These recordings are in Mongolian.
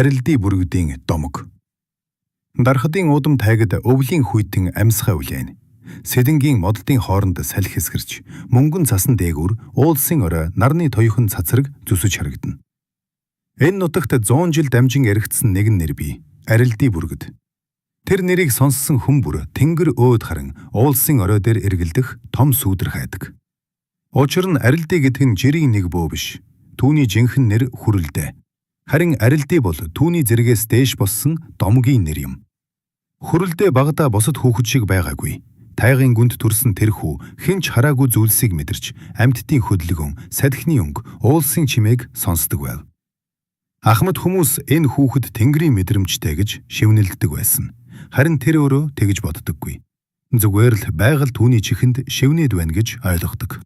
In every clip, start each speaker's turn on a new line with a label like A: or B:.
A: Арилдий бүргэдийн домог. Дархадын удам тайгад өвлийн хүйтэн амьсгаа үлээн. Сэлэнгийн моддын хооронд салхи хэсгэрч, мөнгөн цасан дээгүүр уулсын орой нарны тоёхон цацраг зүсэж харагдана. Энэ нутагт 100 жил дамжин эргэцсэн нэгэн нэр бий. Арилдий бүргэд. Тэр нэрийг сонссон хүн бүр тэнгэр өөд харан уулсын орой дээр эргэлдэх том сүүдэр хайдаг. Учир нь арилдий гэдэг нь жирийн нэг бөө биш. Түүний жинхэнэ нэр хүрэлдэ. Харин арилдий бол түүний зэргээс дээш болсон домгийн нэр юм. Хүрэлдэ багадаа бусад хүүхэд шиг байгаагүй. Тайгын гүнд төрсэн тэр хүү хэн ч хараагүй зүйлсийг мэдэрч, амьтдын хөдөлгөөн, салхины өнгө, уулсын чимээг сонсдог байв. Ахмад хүмүүс энэ хүүхэд тэнгэрийн мэдрэмжтэй гэж шивнэлддэг байсан. Харин тэр өөрөө тэгж боддоггүй. Зүгээр л байгаль түүний чихэнд шивнээд байна гэж ойлгодог.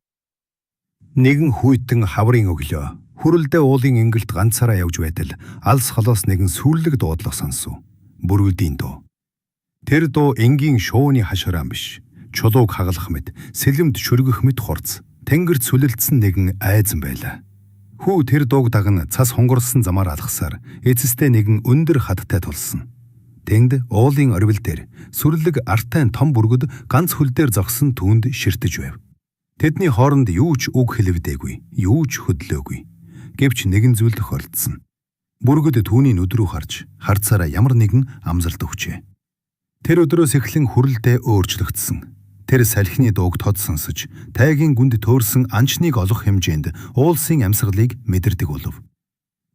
A: Нэгэн хүйтэн хаврын өглөө хүрэлдэ уулын ингэлт ганцаараа явж байтал алс холоос нэгэн сүрлэг дуудлага сонсов. Бүргэдийн дуу. Тэр дуу энгийн шууны хашгираан биш. Чулууг хагалах мэт, сэлэмд шүргэх мэт хурц. Тэнгэрт сүлэлдсэн нэгэн айзан байлаа. Хүү тэр дууг даган цас хунгарласан замаар алхасаар эцэстээ нэгэн өндөр хадтай тулсан. Тэнд уулын орвил дээр сүрлэг артайн том бүргэд ганц хөл дээр зогсон түүнд ширтэж байв. Тэдний хооронд юу ч үг хэлэвдээгүй, юу ч хөдлөөгүй. Гэвч нэгэн зүйл тохиолдсон. Бүргэд түүний нүд рүү харж, харцаараа ямар нэгэн амсалт өгчээ. Тэр өдрөөс эхлэн хүрэлдэ өөрчлөгдсөн. Тэр салхины дууг тод сонсож, тайгийн гүнд төөрсөн анчныг олох хэмжээнд уулсын амьсгалыг мэдэрдэг болов.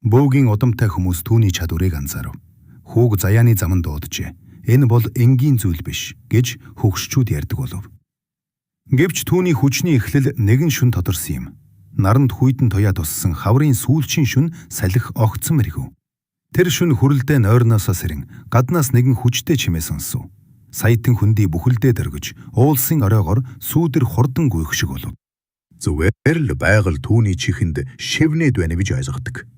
A: Бөөгийн удамтай хүмүүс түүний чадварыг анзаарав. Хүүг заяаны заманд дууджээ. Энэ бол энгийн зүйл биш гэж хөгшчүүд ярьдаг болов. Гэвч түүний хүчний эхлэл нэгэн шөнө тодорсон юм. Наранд хүйтэн туяа туссан хаврын сүүлчийн шөнө салхи огцом эргэв. Тэр шөнө хүрэлдэ нойрноосоо сэрэн гаднаас нэгэн хүчтэй чимээ сонсов. Саятан хөндий бүхэлдээ дөргиж, уулсын оройгоор сүүдэр хурдан гүйх шиг болов.
B: Зүгээр л байгаль түүний чихэнд шивнээд байна гэж ойлгодог.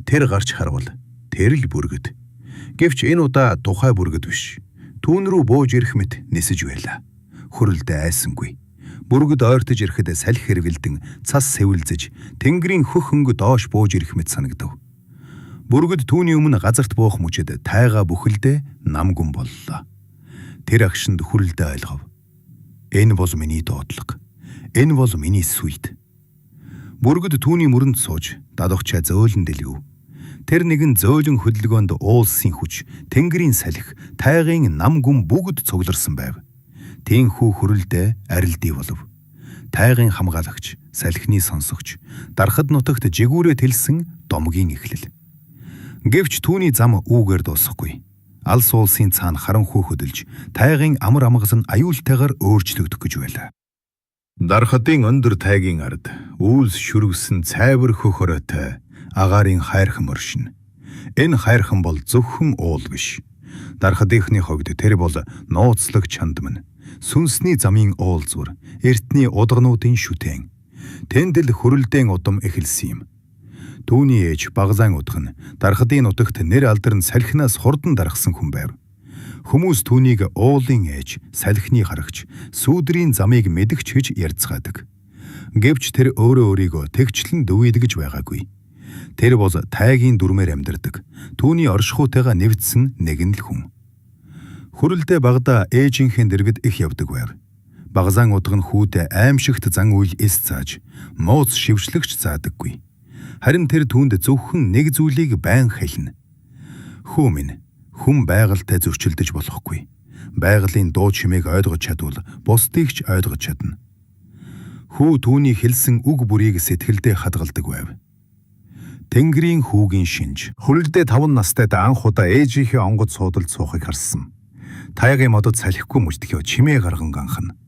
B: Тэр гарч харвал тэр л бүргэд. Гэвч энэ удаа тухай бүргэд биш. Түүн рүү бууж ирэх мэт нисэж байлаа. Хүрэлдэ айсангүй.
A: Бүргэд ойртож ирэхэд салхи хэргэлдэн цас сэвэлзэж, тэнгэрийн хөх хөнгө доош бууж ирэх мэт санагдав. Бүргэд түүний өмнө газарт буух мөчид тайгаа бүхэлдээ нам гүн боллоо. Тэр агшинд хүрэлдэ ойлгов. Энэ бол миний дуудлага. Энэ бол миний сүйд. Бүргэд түүний мөрөнд сууж далавчаа зөөлөн дэлгэв. Тэр нэгэн зөөлөн хөдөлгөөнд уулсын хүч, тэнгэрийн салхи, тайгын нам гүн бүгд цугларсан байв. Тийнхүү хүрэлдэ арилдий болов. Тайгын хамгаалагч, салхины сонсогч, дархад нутагт жигүүрээ тэлсэн домгийн эхлэл. Гэвч түүний зам үүгээр дуусахгүй. Алс уулсын цаана харанхуй хөдөлж, тайгын амар амгас нь аюултайгаар өөрчлөгдөх гэж байлаа.
B: Дархадын өндөр тайгийн ард үйлс шүргсэн цайвар хөх оройтой агаарын хайрхан моршино. Энэ хайрхан бол зөвхөн уул биш. Дархадынхны хувьд тэр бол нууцлаг чанд минь. Сүнсний замын уулзвар, эртний удгануудын шүтэн. Тэнд л хүрэлдээн удам эхэлсэн юм. Түүний ээж Багзаан удхан Дархадын нутагт нэр алдарн салхинаас хурдан дарахсан хүн байв. Хүмүүс түүнийг уулын ээж, салхины харагч, сүүдрийн замыг мэдгч гэж ярьцгаадаг. Гэвч тэр өөрөө өөрийгөө тэгчлэн дүгийдгэж байгаагүй. Тэр бол тайгийн дүрмээр амьдардаг. Түүний оршихуйтайгаа нэвтсэн нэгэн л хүн.
A: Хүрэлдэ багадаа ээжийнхээ дэргэд их явдаг байв. Багзаан удган хүүдээ аймшигт зан үйл эс зааж, мууц шившлэгч заадаггүй. Харин тэр түүнд зөвхөн нэг зүйлийг байн хэлнэ. Хүү минь, хүн байгальтай зөрчилдөж болохгүй. Байгалийн дуу чимээг ойлгож чадвал бусдыг ч ойлгож чадна. Хүү түүний хэлсэн үг бүрийг сэтгэлдээ хадгалдаг байв. Тэнгэрийн хүүгийн шинж.
B: Хүрэлдэ 5 настай анх удаа ээжийнхээ онгоц суудалд суухыг харсан. Тайгын модод салхигүй мөчтгөө чимээ гарган ганхна.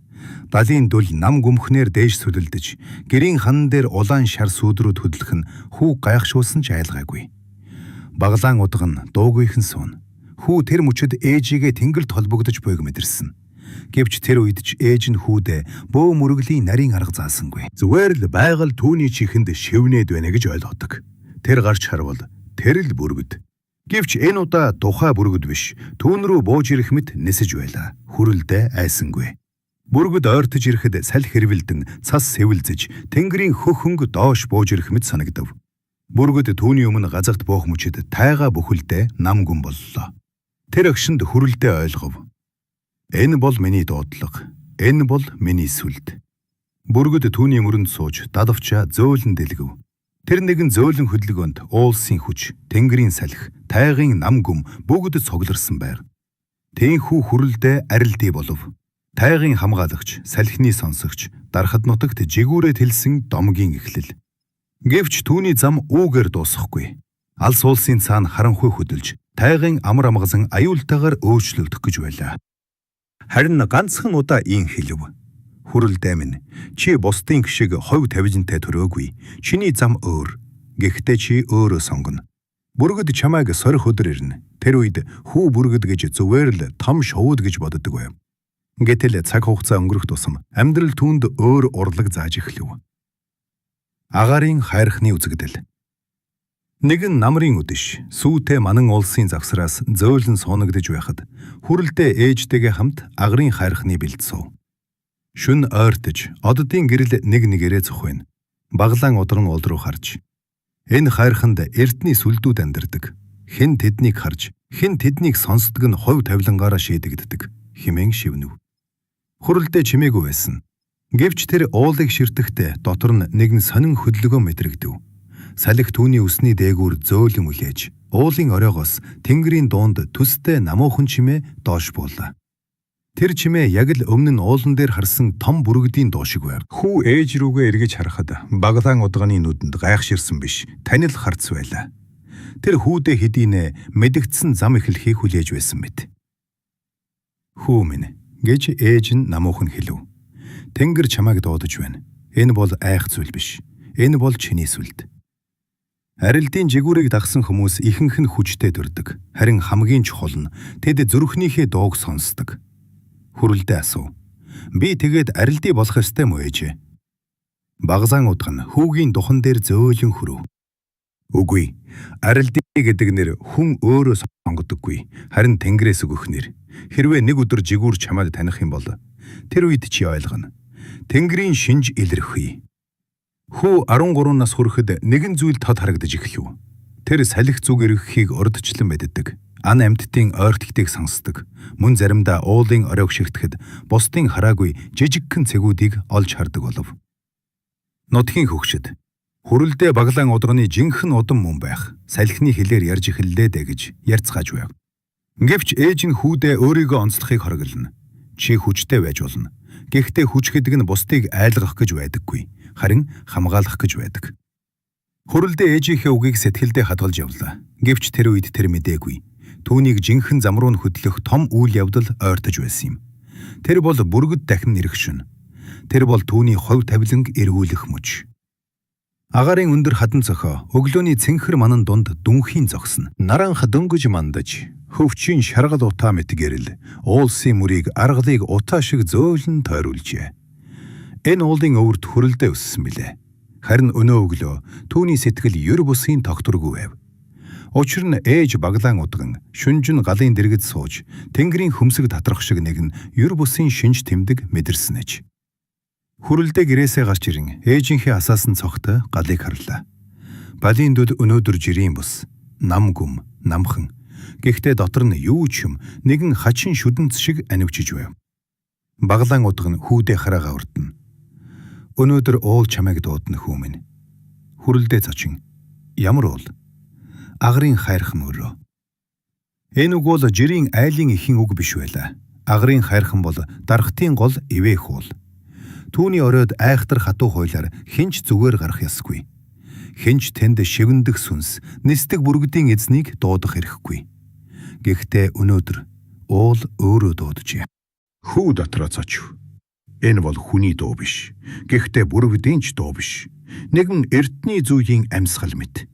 A: Далийн дүл нам гүмхнээр дээш сүлэлдэж, гэрийн хан дээр улаан шар сүүдрүүд хөдлөх нь хүү гайхшуулсан ч айлгаагүй. Баглаан удган дуугүйхэн суун. Хүү тэр мөчид ээжигээ тэнгэрт холбогдож буйг мэдэрсэн. Гэвч тэр үед ч ээж нь хүүдээ бөө мөрөглийн нарийн арга заасангүй.
B: Зүгээр л байгаль түүний чихэнд шивнээд байна гэж ойлгодог. Тэр гарч харвал тэр л бүргэд. Гэвч энэ удаа тухай бүргэд биш. Түүн рүү бууж ирэх мэт нисэж байлаа.
A: Хүрэлдэ айсангүй. Бүргэд ойртож ирэхэд салхи хэрвэлдэн цас сэвэлзэж, тэнгэрийн хөх хөнгө доош бууж ирэх мэт санагдав.
B: Бүргэд түүний өмнө газарт буух мөчид тайга бүхэлдээ нам гүн боллоо. Тэр агшинд хүрэлдээ ойлгов. Энэ бол миний дуудлага. Энэ бол миний сүлд. Бүргэд түүний мөрөнд сууж далавчаа зөөлөн дэлгэв. Тэр нэгэн зөөлөн хөдөлгөөнд уулсын хүч, тэнгэрийн салхи, тайгын нам гүм бүгд цугларсан байр. Тэнхүү хүрэлдээ арилдий болов. Тайгын хамгаалагч, салхины сонсогч, дархад нутагт жигүүрээ тэлсэн домгийн эхлэл. Гэвч түүний зам үүгээр дуусахгүй. Алс уулсын цаана харанхуй хөдөлж, тайгын амар амгалан аюултайгаар өөрчлөгдөх гэж байлаа. Харин ганцхан удаа ийн хэлв. Хүрэлдээ минь, чи бусдын шиг хувь тавилантай төрөөгүй. Чиний зам өөр. Гэхдээ чи өөрөө сонгоно. Бүргэд чамайг сорих өдөр ирнэ. Тэр үед хүү бүргэд гэж зүгээр л том шовууд гэж боддог байв. Гэтэл цаг хугацаа өнгөрөх тусам амьдрал түүнд өөр урлаг зааж эхлэв. Агаарын хайрхны үзэгдэл. Нэгэн намрын үдэш сүүтэй манан улсын завсраас зөөлөн суунагдаж байхад хүрэлдээ ээжтэйгээ хамт агарын хайрхны бэлд суув. Шөнө ойртож оддын гэрэл нэг нэгээрээ цохойно. Баглаан удран уул руу харж. Энэ хайрханд эрдний сүлдүүд амьдардаг. Хэн тэднийг харж, хэн тэднийг сонсдог нь хувь тавилангаараа шийдэгддэг хэмээн шивнэв. Хүрэлдээ чимээгүй байсан. Гэвч тэр уулыг ширтэхдээ дотор нь нэгэн сонин хөдөлгөөн мэдрэгдэв. Салхи түүний үсний дээгүүр зөөлөн үлээж, уулын оройгоос тэнгэрийн дунд төстэй намуухан чимээ доош буулаа. Тэр чимээ яг л өмнө нь уулан дээр харсан том бүргэдийн дуу шиг байв. Хүү ээж рүүгээ эргэж харахад баглаан удгааны нүдэнд гайхширсан биш, танил харц байлаа. Тэр хүүдээ хэдийнэ мэдэгдсэн зам эхлэхийг хүлээж байсан мэт. Хүү минь гэж ээж нь намуухан хэлв. Тэнгэр чамайг дуудаж байна. Энэ бол айх зүйл биш. Энэ бол чиний сүлд. Арилдын жигүүрийг дагсан хүмүүс ихэнх нь хүчтэй төрдөг. Харин хамгийн чухал нь тэд зүрхнийхээ дууг сонсдог. Хүрэлдээ асуув. Би тэгээд арилдий болох ёстой мө ээжээ? Багзаан удах нь хүүгийн духан дээр зөөлөн хөрөв. Үгүй. Арилдий гэдэг нэр хүн өөрөө сонгодоггүй. Харин тэнгэрээс өгөх нэр. Хэрвээ нэг өдөр жигүүр чамайг таних юм бол тэр үед чи ойлгоно. Тэнгэрийн шинж илэрхий. Хүү 13 нас хүрэхэд нэгэн зүйл тод харагдаж эхлэв. Тэр салхи зүг эргэхийг урдчлан мэддэг. Ан амьтдын ойртолтыг сонсдог. Мөн заримдаа уулын оройг шигтгэхэд бусдын хараагүй жижигхэн цэгүүдийг олж хардаг болов. Нутгийн хөгшид хүрэлдээ баглаан удганы жинхэнэ удам мөн байх. Салхины хэлээр ярьж эхэллээ дээ гэж ярьцгааж байв. Гэвч ээж нь хүүдээ өөрийгөө онцлохыг хориглоно. Чи хүчтэй байж болно. Гэхдээ хүч гэдэг нь бусдыг айлгах гэж байдаггүй. Харин хамгаалах гэж байдаг. Хүрэлдээ ээжийнхээ үгийг сэтгэлдээ хадгалж явлаа. Гэвч тэр үед тэр мдээгүй. Түүнийг жинхэнэ зам руу нь хөдлөх том үйл явдал ойртож байсан юм. Тэр бол бүргэд дахин ирэх шөнө. Тэр бол түүний хувь тавиланг эргүүлэх мөч. Агарын өндөр хадан цохоо өглөөний цэнхэр манан дунд дүнхийн зогсно. Наранх дөнгөж мандаж хөвчийн шаргал утаа мэт гэрэл уулсын мөрийг аргалыг утаа шиг зөөлөн тойруулжээ. Энэ уулын өвөрт хүрэлдээ өссөн билээ. Харин өнөө өглөө түүний сэтгэл ер бусын тогтворгүй байв. Учир нь ээж баглаан удган шүнжин галын дэргэд сууж тэнгэрийн хөмсөг татрах шиг нэгэн ер бусын шинж тэмдэг мэдэрсэн аж. Хүрэлдээ гэрээсээ гарч ирэн ээжийнхээ асаасан цогтой галыг харлаа. Балийн дүд өнөөдөр жирийн бус, нам гүм, намхан. Гэхдээ дотор нь юу ч юм нэгэн хачин шүдэнц шиг анивчиж байв. Баглаан удаг нь хүүдээ хараагаа урдна. Өнөөдөр уул чамайг дуудана хүү минь. Хүрэлдээ зочин. Ямар уул? Агарын хайрхан өрөө. Энэ үг бол жирийн айлын эхийн үг биш байлаа. Агарын хайрхан бол дархтын гол ивээх уул. Түүний оройд айхтар хатуу хуйлаар хэн ч зүгээр гарах ёсгүй. Хэн ч тэнд шивэндэх сүнс, нисдэг бүргэдийн эзнийг дуудах эрхгүй. Гэхдээ өнөөдөр уул өөрөө дууджээ. Хүү дотроо цочив. Энэ бол хүний дуу биш. Гэхдээ бүргэдийн ч дуу биш. Нэгэн эрдний зүйн амьсгал мэт.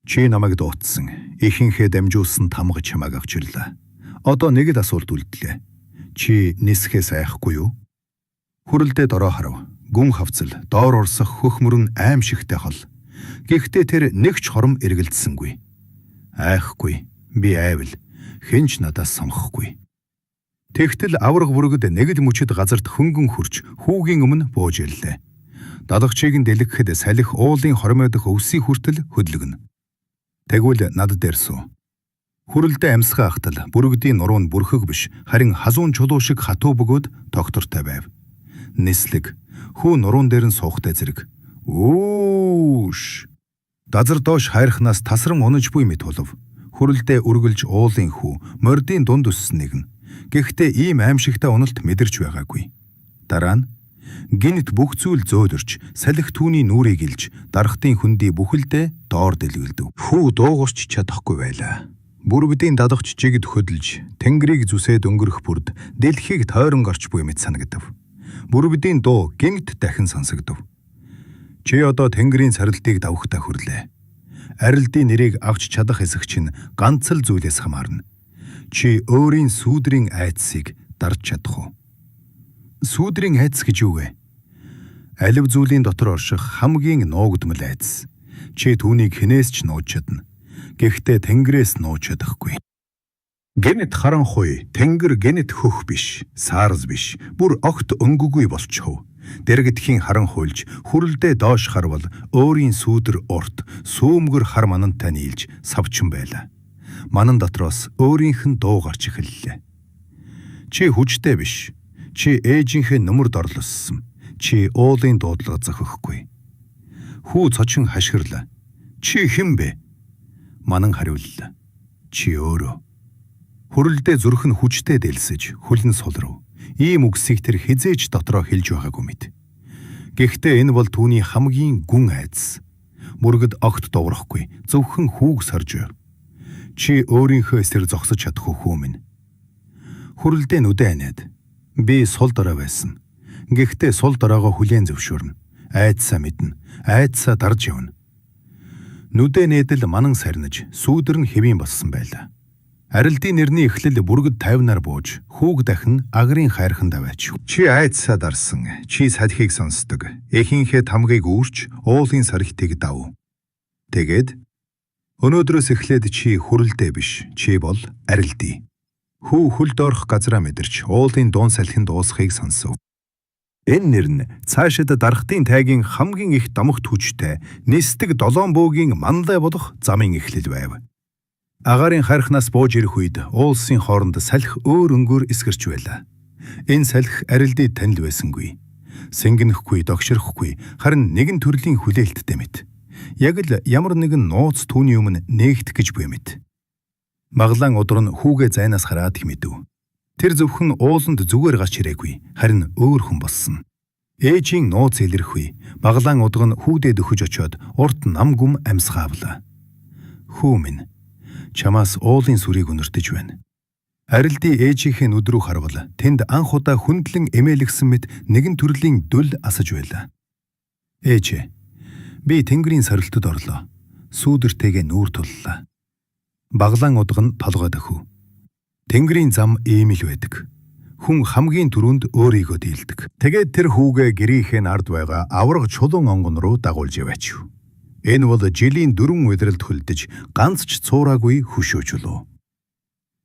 B: Чи намайг дуутсан. Ихэнхээ дамжуулсан тамга чамайг авч ирлээ. Одоо нэг л асуулт үлдлээ. Чи нисхээс айхгүй юу? Хүрэлдээ дорой харав. Гүн хавцал, доор урсах хөх мөрөн аимшигтэй хол. Гэхдээ тэр нэг ч хором эргэлдсэнгүй. Айхгүй. Би айвал хэн ч надаас самхахгүй. Тэгтэл авраг бүргэд нэг л мөчид газарт хөнгөн хурж хүүгийн өмнө бууж ирлээ. Далагчийг нь дэлгэхэд салхи уулын хормой дэх өвсийг хүртэл хөдөлгөнө. Тэгвэл над дээр суу. Хүрэлдээ амьсгаа ахтал бүрэгдийн нуруу нь бүрхэг биш харин халуун чулуу шиг хатуу бөгөөд тогтвортой байв. Нислэг хүү нуруун дээр нь суухтай зэрэг. Үүш. Дазар доош хайрхнаас тасран унаж буй мэт болов. Хүрэлдээ үргэлж уулын хүү мордын дунд өссөн нэгэн. Гэхдээ ийм аимшигтай уналт мэдэрч байгаагүй. Дараа нь гинт бүх зүйл зөөлөрч, салхи түүний нүрийг илж, дархтын хөндий бүхэлдээ доор дэлгэлдэв. Хүү дуугарч чадахгүй байлаа. Бүрэгдийн дадагч жигд хөдөлж, тэнгэрийг зүсээд өнгөрөх бүрд дэлхийг тойрон гарч буй мэт санагдав. Бүрэгдийн дуу гинт дахин сонсогдов. Чи одоо тэнгэрийн сарилтыг давхтаа хөрлөө. Арилдын нэрийг авч чадах эсэх чинь ганц л зүйлээс хамаарна. Чи өөрийн сүүдрийн айдсыг дарж чадах уу? Сүүдрийн айдас гэж юу вэ? Алив зүйлийн дотор орших хамгийн нуугдмал айдас. Чи түүнийг хэнээс ч нууж чадна. Гэхдээ тэнгэрээс нууж чадахгүй. Гэнэт харанхуй, тэнгэр гэнэт хөх биш, саарз биш, бүр огт өнгөгүй болчихов. Дэргэдхийн харанхуйлж, хүрэлдээ доош харвал өөрийн сүүдэр урт, сүүмгэр хар манантай нийлж савчин байлаа. Манан дотроос өөрийнх нь дуу гарч эхэллээ. Чи хүчтэй биш. Чи ээжийнхээ нүмерд орлоссон. Чи уулын дуудлага зохихгүй. Хүү цочин хашгирлаа. Чи хэн бэ? Манан хариуллаа. Чи өөрөө. Хүрэлдээ зүрх нь хүчтэй дэлсэж, хөл нь сулрав. Ийм үгсийг тэр хэзээ ч дотроо хэлж байгаагүй мэт. Гэхдээ энэ бол түүний хамгийн гүн айдас. Мөргөд огт дуурахгүй, зөвхөн хүүг сорж байв. Чи өөрийнхөө эсрэг зогсож чадах уу, хүү минь? Хүрэлдээ нүдэ аниад. Би сул дорой байсан. Гэхдээ сул доройгоо хүлээн зөвшөөрнө. Айдсаа мэднэ. Айдсаа дарж явна. Нүдэ нээдэл манан сарниж, сүүдэр нь хэвийн болсон байлаа. Арилдын нэрний эхлэл бүргэд 50-нар бууж, хүүг дахин агрын хайрхан даваач. Чи айдсаа дарсан, чи салхийг сонсдог. Эхийнхээ тамгыг үүрч, уулын сархитыг дав. Тэгээд өнөөдрөөс эхлээд чи хүрэлдээ биш, чи бол арилдий. Хүү хөл доорх газраа мэдэрч, уулын дуун салхин дуусахыг сонсов. Энэ нэр нь цаашид дархтын тайгийн хамгийн их домогт хүчтэй нисдэг долоон бөөгийн манлай болох замын эхлэл байв. Агаарын хайрхнаас бууж ирэх үед уулсын хооронд салхи өөр өнгөөр эсгэрч байлаа. Энэ салхи арилдыг танил байсангүй. Сэнгэнэхгүй, догширохгүй, харин нэгэн төрлийн хүлээлттэй мэт. Яг л ямар нэгэн нууц түүний өмнө нээгдэх гэж буй мэт. Маглаан удар нь хүүгээ зайнаас хараад химэдэв. Тэр зөвхөн ууланд зүгээр гарч ирээгүй, харин өөр хүн болсон. Ээжийн нууц илэрхгүй, баглаан удаг нь хүүдээ дөхөж очиод урт нам гүм амьсгаа авлаа. Хүү минь, чамаас уулын сүрийг өнөртөж байна. Арилдын ээжийнхээ нүд рүү харвал тэнд анх удаа хүндлэн эмээлгсэн мэт нэгэн төрлийн дүл асаж байлаа. Ээж, би тэнгэрийн сорилтод орлоо. Сүүдэртэйгээ нүүр туллаа. Баглаан удаг нь толгой дөхөв. Тэнгэрийн зам ийм л байдаг. Хүн хамгийн түрүүнд өөрийгөө дийлдэг. Тэгээд тэр хүүгээ гэрийнхээ ард байгаа аварга чулуун онгон руу дагуулж яваач. Энэ бол жилийн 4 улиралд хөлдөж ганц ч цуураагүй хөшөө чулуу.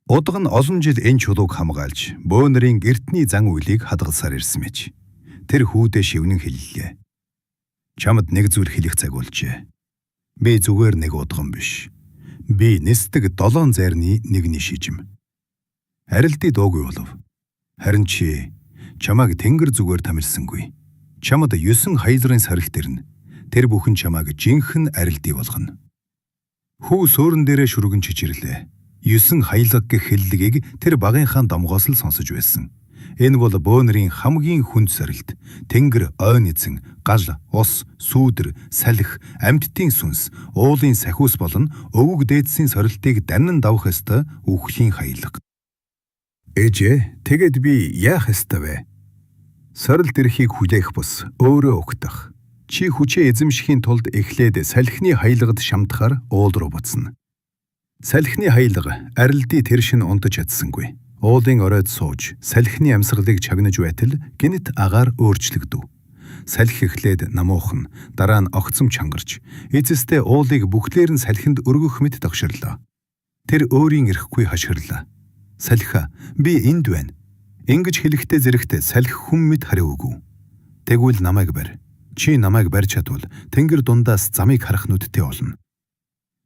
B: Удаг нь олон жил энэ чулууг хамгаалж, бөөнөрийн гэртний зан үйлийг хадгалсаар ирсэн мэж. Тэр хүүдээ шивнэн хэллээ. Чамд нэг зүйл хэлэх цаг болжээ. Би зүгээр нэг удган биш. Би нисдэг 7 зайрны нэгний шижим. Арилдын дуугүй болов. Харин чи чамайг тэнгэр зүгээр томилсонгүй. Чамд 9 хаялрын сарилт ирнэ. Тэр бүхэн чамайг жинхэнэ арилдий болгоно. Хүү суурин дээрээ шүргэн чичирлээ. 9 хаялга гэх хэллэгийг тэр багынхаа домгоос л сонсож байсан. Энэ бол бөөнөрийн хамгийн хүнд сорилт. Тэнгэр, ойн эзэн, гал, ус, сүүдэр, салхи, амьтдын сүнс, уулын сахиус болон өвөг дээдсийн сорилтыг данин давах ёстой үхлийн хаялга. Ээжээ, тэгээд би яах ёстой вэ? Сорилт ирэхийг хүлээх бус өөрөө угтах. Чи хүчээ эзэмшихийн тулд эхлээд салхины хаялгад шамтахаар уул руу буцна. Салхины хаялга арилдын тэр шин унтаж чадсангүй. Уулын оройд сууж салхины амьсгалыг чагнаж байтал гэнэт агаар өөрчлөгдөв. Салхи эхлээд намуухан, дараа нь огцом чангарч, эцэстээ уулыг бүхлээр нь салхинд өргөх мэт тогширлоо. Тэр өөрийн эрхгүй хашгирлаа. Салхи, би энд байна. Ингэж хэлэхдээ зэрэгт салхи хүн мэт хариу өгөв. Тэгвэл намайг барь.
A: Чи намайг барьж чадвал тэнгэр дундаас замыг харах нүдтэй болно.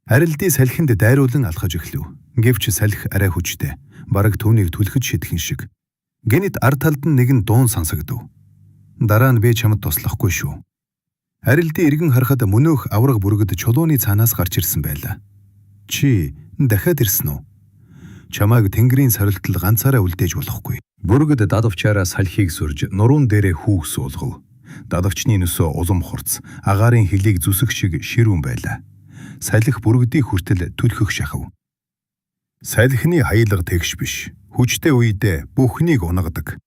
A: Арилди салхинд дайруулан алхаж эхлэв. Гэвч салхи арай хүчтэй. Бараг түүнийг түлхэж шидэхэн шиг. Гэнэт ар талд нь нэгэн дуун сонсогдов. Дараа нь би чамд туслахгүй шүү. Арилди эргэн харахад мөнөөх авраг бүргэд чулууны цаанаас гарч ирсэн байлаа. Чи дахиад ирсэн үү? Чамайг тэнгэрийн сорилтол ганцаараа үлдээж болохгүй.
B: Бүргэд дадавчаараа салхийг сүрж нуруун дээрээ хүүх суулгав. Дадавчны нөсөө улам хурц, агаарын хөлийг зүсэх шиг ширүүн байлаа. Салхи бүргэдийг хүртэл түлхэх шахав.
A: Салхины хаялга тэгш биш. Хүчтэй үедээ бүхнийг унагадаг.